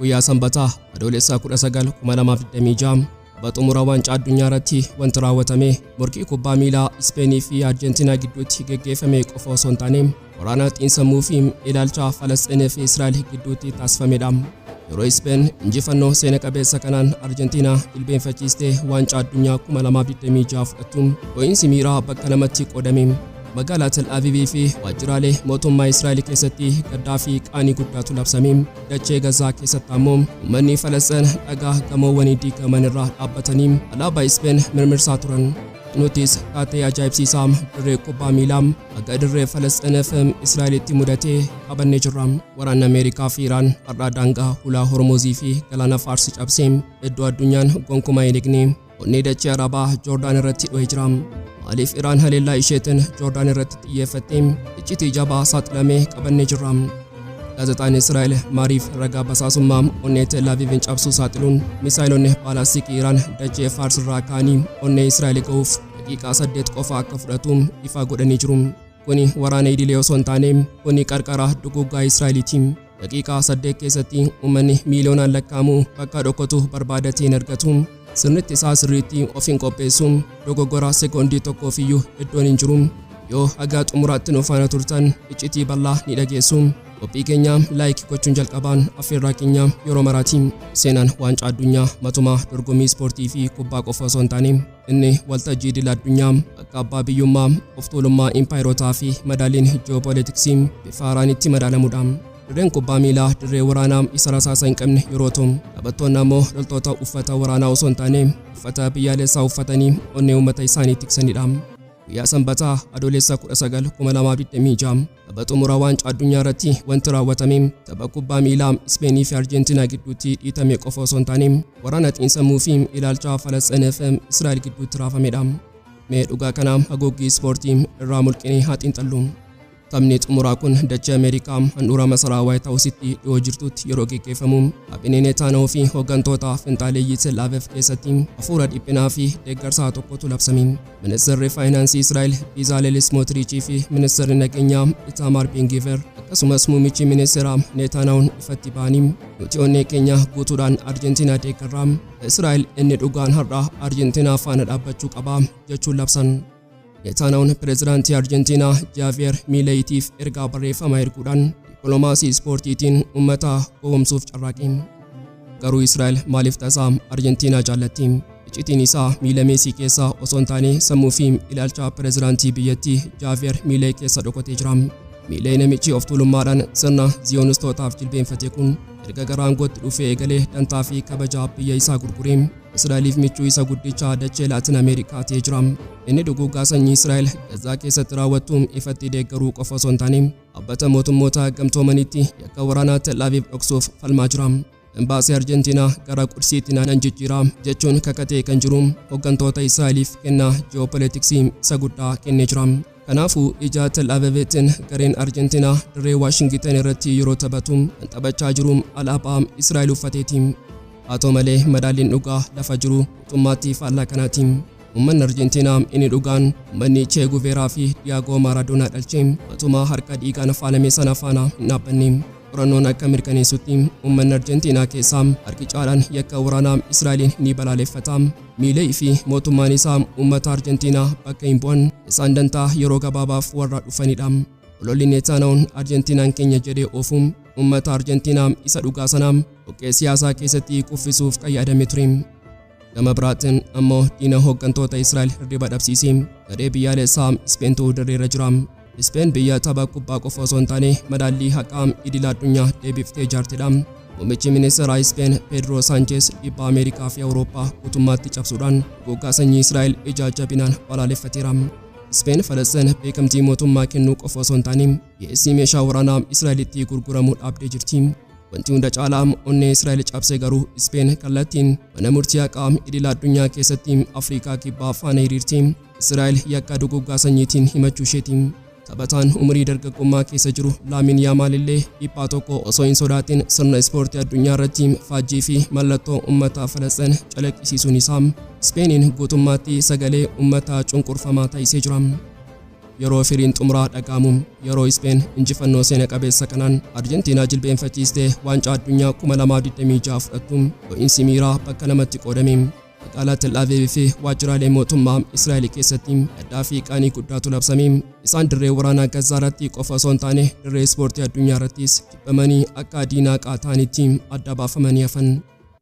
Guyyaa Sanbataa Adoolessa 19, 2026 tapha xumura waancaa addunyaa irratti wanti raawwatame morkii kubbaa miilaa Ispeenii fi Arjentiinaa gidduutti geggeeffame qofa osoo hin taane waraana xiinsammuu fi ilaalcha Falasxiinii fi Israa'el gidduutti taasifamedha. Yeroo Ispeen injifannoo seena qabeessa kanaan Arjentiinaa jilbeenfachiistee waancaa addunyaa 2026 fudhattu, dho'iinsi miiraa bakka lamatti qoodame. Magaalaa Tel Aviivii fi waajjiraalee mootummaa Israa'el keessatti gaddaa fi qaanii guddaatu labsame. Dachee Gazaa keessatti ammoo uummanni Falasxiin dhagaa gamoowwanii diigaman irraa dhaabbatanii alaabaa Ispeen mirmirsaa turan. Nutis taatee ajaa'ibsiisaa dirree kubbaa miilaa haga dirree Falasxiinii fi Israa'elitti mudatee qabannee jirra. Waraanni Ameerikaa fi Iraan har'aa daangaa hulaa Hormuzii fi galaana Faarsi cabsee iddoo addunyaan gonkumaa hin eegne onnee dachee Arabaa Joordaan irratti dho'ee jira. Maaliif Iraan haleellaa isheetiin Joordaan irratti xiyyeeffattee? Iccitii jabaa saaxilamee qabannee jirra. Gaazexaan Israa'el Maariif ragaa basaasummaa onnee Tel Aviivin cabsuu saaxiluun misaayilonni baalaastikii Iraan dachee Faars irraa ka'anii onnee Israa'el ga'uuf daqiiqaa 8 qofa akka fudhatu ifaa godhanii jiru. Kuni waraana idilee osoo hin taane kuni qarqara duguuggaa Israa'eliiti. Daqiiqaa 8 keessatti uummanni miiliyoonaan lakkaa'amu bakka dhokatu barbaadatee hin argatu. Sirnitti isaa sirriitti of hin qopheessu. Dogoggora sekoondii tokkoof iyyuu iddoon hin jiru. Yoo haga xumuraatti nu faana turtan iccitii bal'aa ni dhageessu. Qophii keenya like gochuun jalqabaan affeerraa keenya yeroo maraati. Seenaan waancaa addunyaa matumaa dorgommii ispoortii fi kubbaa qofa osoo hin taane inni waltajjii idil addunyaa bakka abbaa biyyummaa, of tuulummaa impaayerotaa fi madaaliin ji'oopoolitiksii bifa haaraan itti madaalamudha. Dirreen kubbaa miilaa dirree waraanaa isa rasaasa hin qabne yeroo ta'u, taphattoonni ammoo loltoota uffata waraanaa osoo hin taane uffata biyyaalessaa uffatanii onnee uummata isaanii tiksanidha. Guyyaa Sanbataa Adoolessa 19, 2026 tapha xumura waancaa addunyaa irratti wanti raawwatame tapha kubbaa miilaa Ispeenii fi Arjentiinaa gidduutti dhiitame qofa osoo hin taane waraana xiinsammuu fi ilaalcha Falasxiinii fi Israa'el gidduutti raafamedha. Mee dhugaa kana haguuggii ispoortii irraa mulqinee haa xiinxallu. Taphni xumuraa kun dachee Ameerikaa handhuura masaraa Waayit Haawusitti dhiyoo jirtutti yeroo geggeeffamu, kaabinee Neetaanahuu fi hooggantoota finxaaleeyyii Tel Aviv keessatti hafuura dhiphinaa fi deeggarsaa tokkotu labsame. Ministeerri Faayinaansii Israa'el Bezalel Smotrichii fi Ministeerri Nageenyaa Itamar Ben-Gvir akkasumas muummichi ministeeraa Neetaanahuun ifatti ba'anii, "Nuti onnee keenya guutuudhaan Arjentiinaa deeggarra. Israa'el inni dhugaan har'a Arjentiinaa faana dhaabbachuu qaba," jechuun labsan. Neetaanahuun pireezidaantii Arjentiinaa Jaaviyer Miileeyitiif ergaa barreeffamaa erguudhaan dippiloomaasii ispoortiitiin uummata gowwomsuuf carraaqe. Garuu Israa'el maaliif tasaa Arjentiinaa jaallatti? Iccitiin isaa miila Meesii keessa osoo hin taane sammuu fi ilaalcha pireezidaantii biyyattii Jaaviyer Miileey keessa dhokatee jira. Miileey namichi of tuulummaadhaan sirna Ziyoonistootaaf jilbeenfate kun erga gara aangootti dhufee eegalee dantaa fi kabaja biyya isaa gurguree Israa'eliif michuu isa guddicha dachee Laatin Ameerikaa ta'ee jira. Inni duguuggaa sanyii Israa'el Gazaa keessatti raawwattu ifatti deeggaruu qofa osoo hin taane dhaabbata mootummoota gamtoomaniitti yakka waraanaa Tel Aviv dhoksuuf falmaa jira. Embaasii Arjentiinaa gara Qudsiitti nan jijjiira jechuun kakatee kan jiru hooggantoota Israa'eliif kennaa ji'oopoolitiksii isa guddaa kennee jira. Kanaafuu ija Tel Avivitiin gareen Arjentiinaa dirree Waashingitan irratti yeroo taphatu kan taphachaa jiru alaabaa Israa'el uffateeti. Haa ta'u malee madaalliin dhugaa lafa jiru guutummaatti faallaa kanaati. Uummanni Arjentiinaa inni dhugaan, uummanni Che Guveeraa fi Diyaagoo Maaraadoonaa dhalche, matumaa harka dhiigaan faalame sana faana hin dhaabbanne. Qorannoon akka mirkaneessutti uummanni Arjentiinaa keessaa harki caalaan yakka waraanaa Israa'eliin ni balaaleffata. Miileey fi mootummaan isaa uummata Arjentiinaa bakka hin bu'an. Isaan dantaa yeroo gabaabaaf warra dhufanidha. Ololli Neetaanahuun Arjentiinaan keenya jedhee oofu uummata Arjentiinaa isa dhugaa sana dhoqqee siyaasaa keessatti kuffisuuf kan yaadame ture. Gama biraatiin ammoo diina hooggantoota Israa'el hirriba dhabsiisee garee biyyaalessaa Ispeentu dirreerra jira. Ispeen biyya tapha kubbaa qofa osoo hin taane madaallii haqaa idil addunyaa deebiftee ijaartedha. Muummichi ministeeraa Ispeen Pedro Sanchez dhiibbaa Ameerikaa fi Awurooppaa guutummaatti cabsuudhaan duguuggaa sanyii Israa'el ija jabinaan balaaleffateera. Ispeen Falasxiin beekamtii mootummaa kennuu qofa osoo hin taane dhiyeessii meeshaa waraanaa Israa'elitti gurguramu dhaabdee jirti. Wanti hunda caalaa onnee Israa'el cabse garuu Ispeen kallattiin mana murtii haqaa idil addunyaa keessatti Afrikaa Kibbaa faana hiriirti Israa'el yakka duguuggaa sanyiitiin himachuu isheeti. Taphataan umurii dargaggummaa keessa jiru Laamin Yaamaal illee dhiphaa tokko osoo hin sodaatin sirna ispoortii addunyaa irratti faajjii fi mallattoo uummata Falasxiin calaqqisiisuun isaa Ispeeniin guutummaatti sagalee uummata cunqurfamaa taasisee jira. Yeroo firiin xumuraa dhaga'amu, yeroo Ispeen injifannoo seena qabeessa kanaan Arjentiinaa jilbeenfachiistee waancaa addunyaa 2026 fudhattu, ho'iinsi miiraa bakka lamatti qoodame. Magaalaa Tel Aviv fi waajjiraalee mootummaa Israa'el keessatti gaddaa fi qaanii guddaatu labsame. Isaan dirree waraanaa Gazaa irratti qofa osoo hin taane dirree ispoortii addunyaa irrattis jibbamanii akka diinaa qaataanitti adda baafamanii hafan.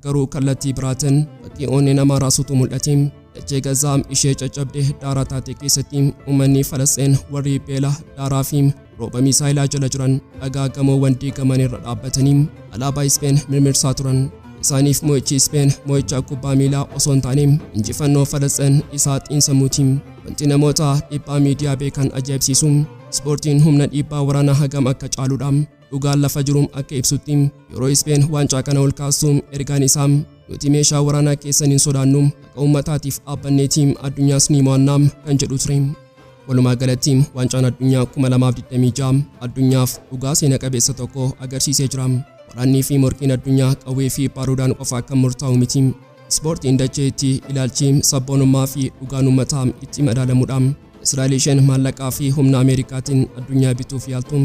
Garuu kallattii biraatiin fakkii onnee namaa raasutu mul'ate. Dachee Gazaa ishee caccabdee daaraa taate keessatti uummanni Falasxeen warri beela, daaraa fi rooba misaayilaa jala jiran dhagaa gamoowwan diigaman irra dhaabbatanii alaabaa Ispeen mirmirsaa turan. Isaaniif mo'ichi Ispeen mo'icha kubbaa miilaa osoo hin taane injifannoo Falasxeen isaa xiinsammuuti. Wanti namoota dhiibbaa miidiyaa beekan ajaa'ibsiisu ispoortiin humna dhiibbaa waraanaa hagam akka caaludha. Dhugaan lafa jiru akka ibsutti yeroo Ispeen waancaa kana ol kaastu ergaan isaa nuti meeshaa waraanaa keessan hin sodaannu, haqa uummataatiif dhaabbanneeti addunyaas ni mo'annaa kan jedhu ture. Walumaa galatti waancaan addunyaa 2026 addunyaaf dhugaa seena qabeessa tokko agarsiisee jira. Waraannii fi morkiin addunyaa qawwee fi baaruudhaan qofa kan murtaa'u miti. Ispoortiin dachee itti ilaalchi sabboonummaa fi dhugaan uummataa itti madaalamudha. Israa'el isheen maallaqaa fi humna Ameerikaatiin addunyaa bituuf yaaltu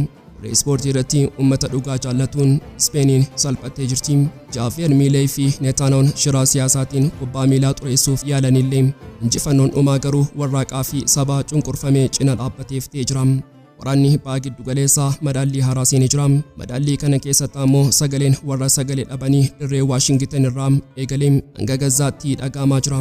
dirree ispoortii irratti uummata dhugaa jaallatuun Ispeeniin salphattee jirti. Jaaviyer Miilee fi Neetaanoon shiraa siyaasaatiin kubbaa miilaa xureessuuf yaalanillee injifannoon dhumaa garuu warraaqaa fi saba cunqurfamee cina dhaabbateef ta'ee jira. Waraanni ba'a giddu galeessaa madaallii haaraa seenee jira. Madaallii kana keessatti ammoo sagaleen warra sagalee dhabanii dirree Waashingitan irraa eegalee hanga Gazaatti dhaga'amaa jira.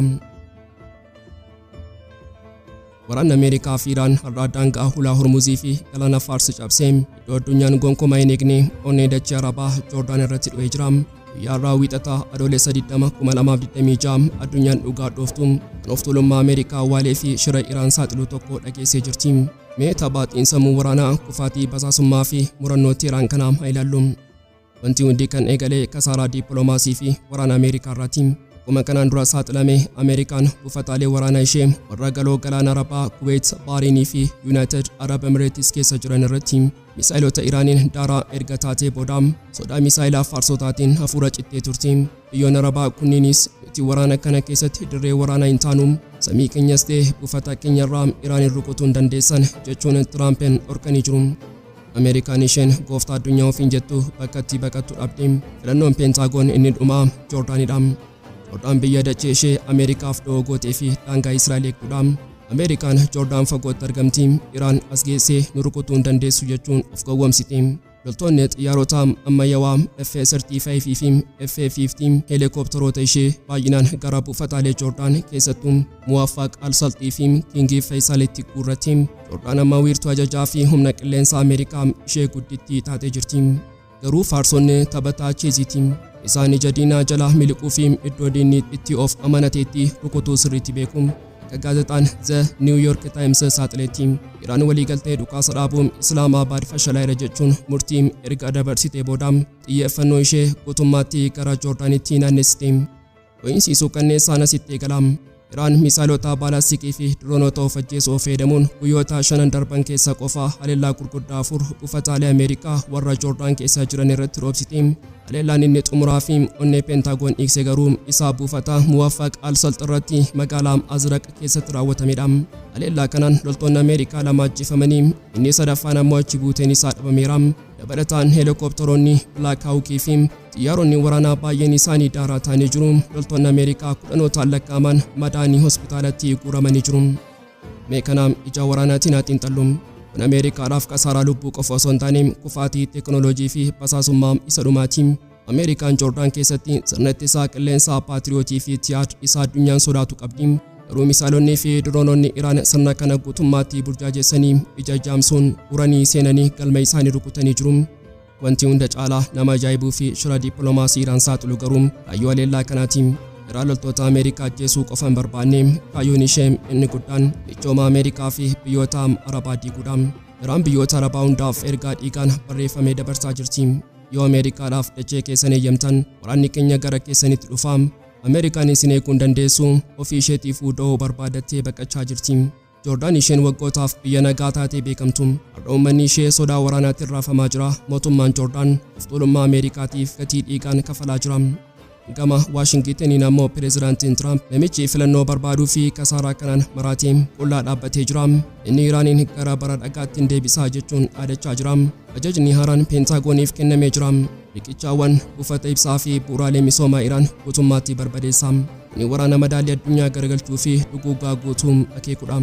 Waraanni Ameerikaa fi Iraan har'a daangaa hulaa Hormuzii fi galaana Faarsi cabsee iddoo addunyaan gonkumaa hin eegne onnee dachee Arabaa Joordaan irratti dhu'ee jira. Guyyaa har'aa Wiixataa Adoolessa 20 2026 addunyaan dhugaa dhooftu kan of tuulummaa Ameerikaa waalee fi shira Iraan saaxilu tokko dhageessee jirti. Mee tapha xiinsammuu waraanaa, kufaatii basaasummaa fi murannoo Teheraan kanaa haa ilaallu. Wanti hundi kan eegale kasaaraa dippiloomaasii fi waraana Ameerikaa irraati. Akkuma kanaan dura saaxilame Ameerikaan buufataalee waraanaa ishee warra galoo galaana Arabaa, Kuwait, Baariinii fi United Arab Emirates keessa jiran irratti misaayilota Iraaniin daaraa erga taatee booda sodaa misaayilaa faarsotaatiin hafuura cittee turte. Biyyoonni Arabaa kunniinis nuti waraana kana keessatti dirree waraanaa hin taanu, samii keenyas ta'e buufata keenyarraa Iraaniin rukutuu hin dandeessan jechuun Tiraampiin dhorkanii jiru. Ameerikaan isheen gooftaa addunyaa ofiin jettu bakka itti baqattu dhabde. Filannoon Peentaagoon inni dhumaa Joordaanidha. Joordaan biyya dachee ishee Ameerikaaf dhoo gootee fi daangaa Israa'el eegdudha. Ameerikaan Joordaan fagootti argamti, Iraan as geessee nu rukutuu hin dandeessu jechuun of gowwoomsiti. Loltoonni xiyyaarota ammayyaawaa F-35 fi F-15 heelikooptaroota ishee baay'inaan gara buufataalee Joordaan keessattuu Muwaffaq al-Salxii fi Kiingii Faisalitti guurratti. Joordaan amma wiirtuu ajajaa fi humna qilleensa Ameerikaa ishee guddittii taatee jirti. Garuu faarsonni taphataa cheeziiti. Isaan ija diinaa jalaa miliquu fi iddoo diinni itti of amanateetti rukutuu sirriitti beeku. Akka gaazexaan The New York Times saaxileetti Iraan waliigaltee dhukaasa dhaabuu Islaamaabad fashalaa'eera jechuun murtii erga dabarsitee booda xiyyeeffannoo ishee guutummaatti gara Joordaanitti naannessite. Dho'iinsi suukanneessaan asitti eegala. Iraan misaayilota baalastikii fi diroonota of ajjeesuu fayyadamuun guyyoota shanan darban keessa qofa haleellaa gurguddaa 4 buufataalee Ameerikaa warra Joordaan keessa jiran irratti roobsite. Haleellaan inni xumuraa fi onnee Peentaagoon dhiigse garuu isaa buufata Muwaffaq al-Salt irratti magaalaa Azraq keessatti raawwatamedha. Haleellaa kanaan loltoonni Ameerikaa 2 ajjeefamanii inni sadaffaan ammoo achi buuteen isaa dhabameera. Dabalataan heelikooptaroonni Black Hawk fi xiyyaaronni waraanaa baay'een isaanii daaraa ta'anii jiru. Loltoonni Ameerikaa kudhanootaan lakkaa'aman madaanii hospitaalatti guuramanii jiru. Mee kana ija waraanaatiin haa xiinxallu. Kun Ameerikaadhaaf kasaaraa lubbuu qofa osoo hin taane kufaatii teekinooloojii fi basaasummaa isa dhumaati. Ameerikaan Joordaan keessatti sirna ittisaa qilleensaa Paatiriyootii fi Tiyaad isa addunyaan sodaatu qabdi. Garuu misaalonni fi diroononni Iraan sirna kana guutummaatti burjaajessanii ija jaamsuun uranii seenanii galma isaanii rukutanii jiru. Wanti hunda caalaa nama ajaa'ibuu fi shira dippiloomaasii Iraan saaxilu garuu kaayyoo haleellaa kanaati. Iraan loltoota Ameerikaa ajjeesuu qofa hin barbaanne, kaayyoon ishee inni guddaan michooma Ameerikaa fi biyyoota Arabaa diiguudha. Iraan biyyoota Arabaa hundaaf ergaa dhiigaan barreeffamee dabarsaa jirti. Yoo Ameerikaadhaaf dachee keessan eeyyamtan waraanni keenya gara keessanitti dhufa. Ameerikaan isin eeguu hin dandeessu, ofii isheetiifuu da'oo barbaadattee baqachaa jirti. Joordaan isheen waggootaaf biyya nagaa taatee beekamtu har'a uummanni ishee sodaa waraanaatiin raafamaa jira. Mootummaan Joordaan of tuulummaa Ameerikaatiif gatii dhiigaan kafalaa jira. Gama Waashingitaniin ammoo Pireezidaantiin Tiraamp namichi filannoo barbaaduu fi kasaaraa kanaan maraatee qullaa dhaabbatee jira. Inni Iraaniin gara bara dhagaatti deebisaa jechuun dhaadachaa jira. Ajajni haaraan Peentagooniif kennamee jira. Riqichaawwan, buufata ibsaa fi bu'uuraalee misoomaa Iraan guutummaatti barbadeessa. Kuni waraana madaalii addunyaa garagalchuu fi duguuggaa guutuu akeekudha.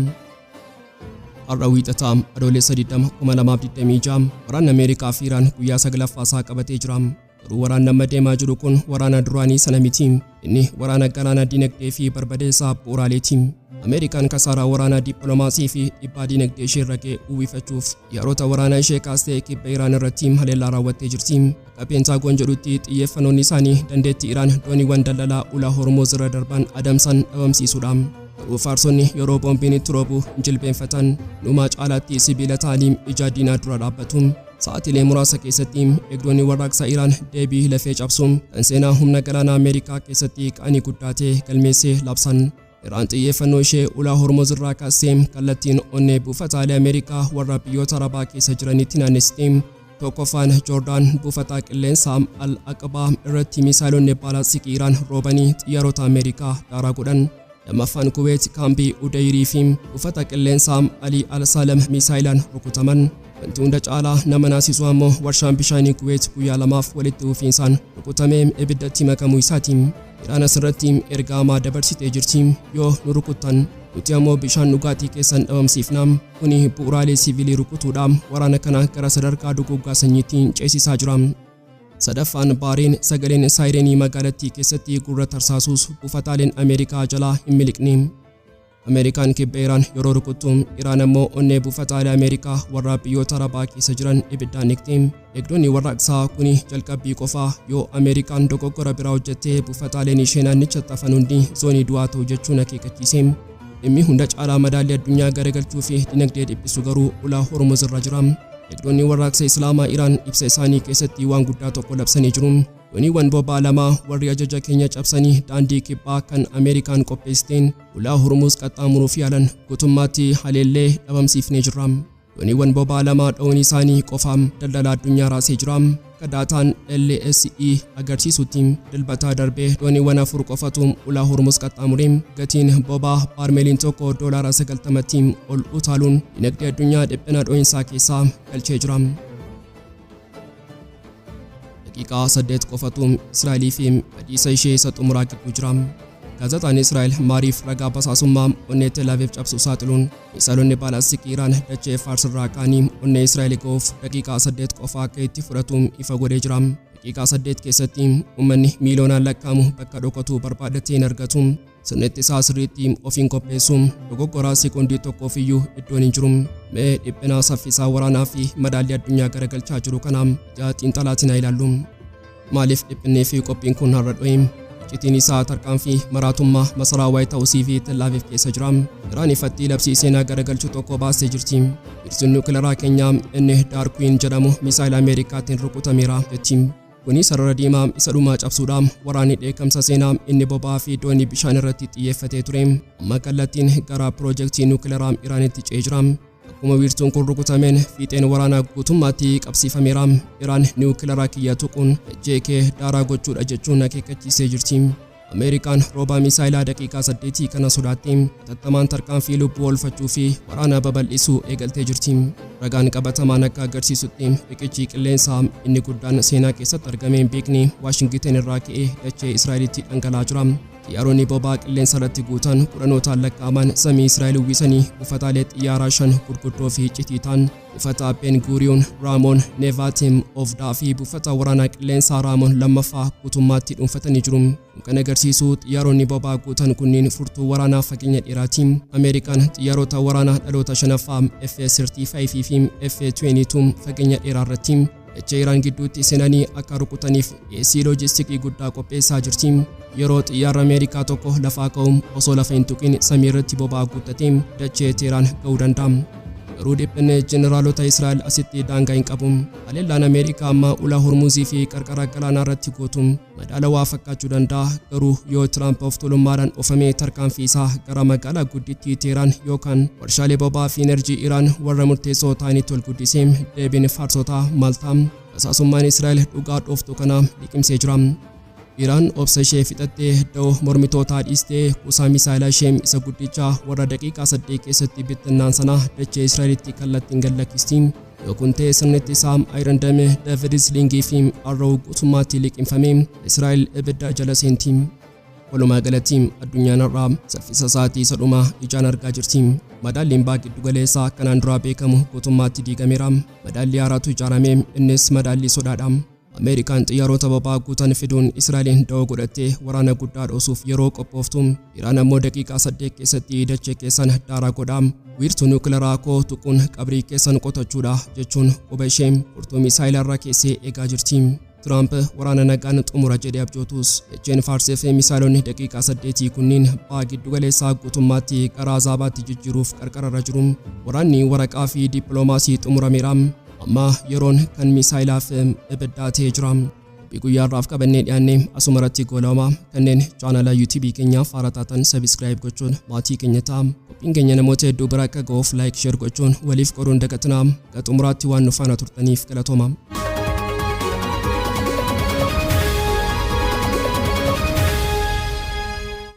Har'a Wiixataa Adoolessa 20, 2026 waraanni Ameerikaa fi Iraan guyyaa saglaffaa isaa qabatee jira. Garuu waraanni amma deemaa jiru kun waraana duraanii sana miti. Inni waraana galaana dinagdee fi barbadeessaa bu'uuraaleeti. Ameerikaan kasaaraa waraanaa dippiloomaasii fi dhiibbaa dinagdee ishee irra ga'e uwwifachuuf xiyyaarota waraanaa ishee kaastee kibba Iraan irratti haleellaa raawwattee jirti. Akka Peentaagoon jedhutti xiyyeeffannoon isaanii dandeettii Iraan dooniiwwan daldalaa ulaa Hormuz irra darban adamsan dhabamsiisuudha. Garuu Faarsonni yeroo boombiin itti roobu hin jilbeenfatan. Numaa caalaatti sibiila ta'anii ija diinaa dura dhaabbatu. Sa'aatiilee muraasa keessatti eegdonni warraaqsa Iraan deebii lafee cabsuun kan seenaa humna galaanaa Ameerikaa keessatti qaanii guddaa ta'e galmeessee labsan. Iraan xiyyeeffannoo ishee ulaa Hormuz irraa kaastee kallattiin onnee buufataalee Ameerikaa warra biyyoota Arabaa keessa jiranitti naannessite. Tokkoffaan Joordaan buufata qilleensaa Al Aqabaa irratti misaayilonni baalaastikii Iraan roobanii xiyyaarota Ameerikaa daaraa godhan. Lammaffaan Kuweet kaampii Udayrii fi buufata qilleensaa Ali Al Salem misaayilaan rukutaman. Wanti hunda caalaa nama naasisu ammoo warshaan bishaanii Kuweet guyyaa lamaaf walitti fufiinsaan rukutamee ibiddatti makamuu isaati. Iraan asirratti ergaa hamaa dabarsitee jirti. Yoo nu rukuttan nuti ammoo bishaan dhugaatii keessan dhabamsiifna. Kuni bu'uuraalee siivilii rukutuudha. Waraana kana gara sadarkaa duguuggaa sanyiitti ceesisaa jira. Sadaffaan Baareen sagaleen saayireenii magaalattii keessatti gurra tarsaasuus buufataaleen Ameerikaa jalaa hin miliqne. Ameerikaan kibba Iraan yeroo rukuttu, Iraan ammoo onnee buufataalee Ameerikaa warra biyyoota Arabaa keessa jiran ibiddaan dhiqxe. Eegdonni warraaqsaa kuni jalqabbii qofaa, yoo Ameerikaan dogoggora biraa hojjettee buufataaleen ishee naannichatti hafan hundi zoonii du'aa ta'u jechuun akeekkachiise. Dhimmi hunda caalaa madaallii addunyaa garagalchuu fi dinagdee dhiphisu garuu ulaa Hormuz irra jira. Eegdonni warraaqsa Islaamaa Iraan ibsa isaanii keessatti waan guddaa tokko labsanii jiru. Dooniiwwan boba'aa lama warri ajaja keenya cabsanii daandii kibbaa kan Ameerikaan qopheessiteen ulaa Hormuz qaxxaamuruuf yaalan guutummaatti haleellee dhabamsiifnee jirra. Dooniiwwan boba'aa lama dha'uun isaanii qofa daldala addunyaa raasee jira. Akka daataan LSE agarsiisutti Dilbata darbe dooniiwwan afur qofatu ulaa Hormuz qaxxaamure. Gatiin boba'aa baarmeeliin tokko doolaara 90tti ol utaaluun dinagdee addunyaa dhiphina dho'insaa keessaa galchee jira. Daqiiqaa 8 qofatu Israa'elii fi badiisa ishee isa xumuraa gidduu jira. Gaazexaan Israa'el Maariif ragaa basaasummaa onnee Tel Aviv cabsu saaxiluun misaa'elonni baalaastikii Iraan dachee Faars irraa ka'anii onnee Israa'el ga'uuf daqiiqaa 8 qofa akka itti fudhatu ifa godhee jira. Daqiiqaa 8 keessatti uummanni miiliyoonaan lakkaa'amu bakka dhokatu barbaaddatee hin argatu. Sirni ittisaa sirriitti of hin qopheessu. Dogoggoraa sekoondii tokkoof iyyuu iddoon hin jiru. Mee dhiphina saffisaa waraanaa fi madaallii addunyaa garagalchaa jiru kana ija xiinxalaatiin haa ilaallu. Maaliif dhiphinnii fi qophiin kun har'a dho'e? Iccitiin isaa tarkaanfii maraatummaa masaraa Waayit Haawusii fi Tel Aviv keessa jira. Iraan ifatti labsii seenaa garagalchu tokko baastee jirti. Wiirtuun niwukilaraa keenyaa inni Daarkwiin jedhamu misaayila Ameerikaatiin rukutameera jetti. Kuni sarara diimaa isa dhumaa cabsuudha. Waraanni dheekkamsa seenaa inni boba'aa fi doonii bishaan irratti xiyyeeffatee ture amma kallattiin gara pirojektii niwukilaraa Iraanitti ce'ee jira. Akkuma wiirtuun kun rukutameen fiixeen waraanaa guutummaatti qabsiifameera. Iraan niwukilaraa kiyya tuquun dachee kee daaraa gochuudha jechuun akeekkachiistee jirti. Ameerikaan roobaa misaayilaa daqiiqaa saddeetii kana sodaattee hatattamaan tarkaanfii lubbuu oolfachuu fi waraana babal'isuu eegaltee jirti. Ragaan qabatamaan akka agarsiisutti riqichi qilleensaa inni guddaan seenaa keessatti argamee hin beekne Waashingiten irraa ka'ee dachee Israa'elitti dhangala'aa jira. Xiyyaaronni boba'aa qilleensa irratti guutan kudhanootaan lakkaa'aman samii Israa'el uwwisanii buufataalee xiyyaaraa shan gurguddoo fi iccitii ta'an buufata Ben Gurion, Raamoon, Nevatim, Ovdaa fi buufata waraanaa qilleensaa Raamoon lammaffaa guutummaatti dhuunfatanii jiru. Kun kan agarsiisu xiyyaaronni boba'aa guutan kunniin furtuu waraanaa fageenya dheeraati. Ameerikaan xiyyaarota waraanaa dhaloota shanaffaa F-35 fi F-22 fageenya dheeraa irratti dachee Iraan gidduutti seenanii akka rukutaniif dhiyeessii loojistikii guddaa qopheessaa jirti. Yeroo xiyyaarri Ameerikaa tokko lafaa ka'u osoo lafa hin tuqin samii irratti boba'aa guuttatee dachee Teeraan ga'uu danda'a. Garuu dhiphinni jeneraalota Israa'el asitti daangaa hin qabu. Haleellaan Ameerikaa amma ulaa Hormuuzii fi qarqara galaanaa irratti gootu madaalawaa fakkaachuu danda'a. Garuu yoo Tiraamp of tuulummaadhaan oofamee tarkaanfii isaa gara magaalaa guddittii Teeraan yookaan warshaalee boba'aa fi enerjii Iraan warra murteessoo ta'anitti ol guddise deebiin Faarsotaa maal ta'a? Basaasummaan Israa'el dhugaa dhooftuu kana liqimsee jira. Iraan obsa ishee fixattee da'oo mormitootaa dhiistee kuusaa misaayilaa ishee isa guddicha warra daqiiqaa 8 keessatti bittinnaan sana dachee Israa'elitti kallattiin gad lakkisti. Yoo kun ta'e, sirni ittisaa Iron Dome, David Sling fi Arrow guutummaatti liqimfamee Israa'el ibidda jala seenti. Walumaa galatti, addunyaan har'aa saffisa isaatii isa dhumaa ijaan argaa jirti. Madaalliin baha giddu galeessaa kanaan duraa beekamu guutummaatti diigameera. Madaallii haaraatu ijaarame, innis madaallii sodaadha. Ameerikaan xiyyaarota boba'aa guutan fiduun Israa'eliin da'oo godhattee waraana guddaa dhoosuuf yeroo qophooftu, Iraan ammoo daqiiqaa 8 keessatti dachee keessan daaraa godha. Wiirtuu niwukilaraa koo tuquun qabrii keessan qotachuudha jechuun quba ishee furtuu misaayilaa irra keessee eegaa jirti. Tiraamp waraana nagaan xumura jedhee abjootus, dacheen Faarsee fi misaayilonni daqiiqaa 8 kunniin baha giddu galeessaa guutummaatti gara azaabaatti jijjiiruuf qarqararra jiru. Waraanni waraqaa fi dippiloomaasii xumurameera. Amma yeroon kan misaayilaaf ibiddaa ta'ee jira. Qophii guyyaa har'aaf qabannee dhiyaanne asuma irratti goolabama. Kanneen chaanala YouTube keenyaaf haaraa taatan subscribe gochuun maatii keenya ta'a. Qophiin keenya namoota hedduu bira akka ga'uuf like, share gochuun waliif qooduun dagatinaa. Hanga xumuraatti waan nu faana turtaniif galatooma.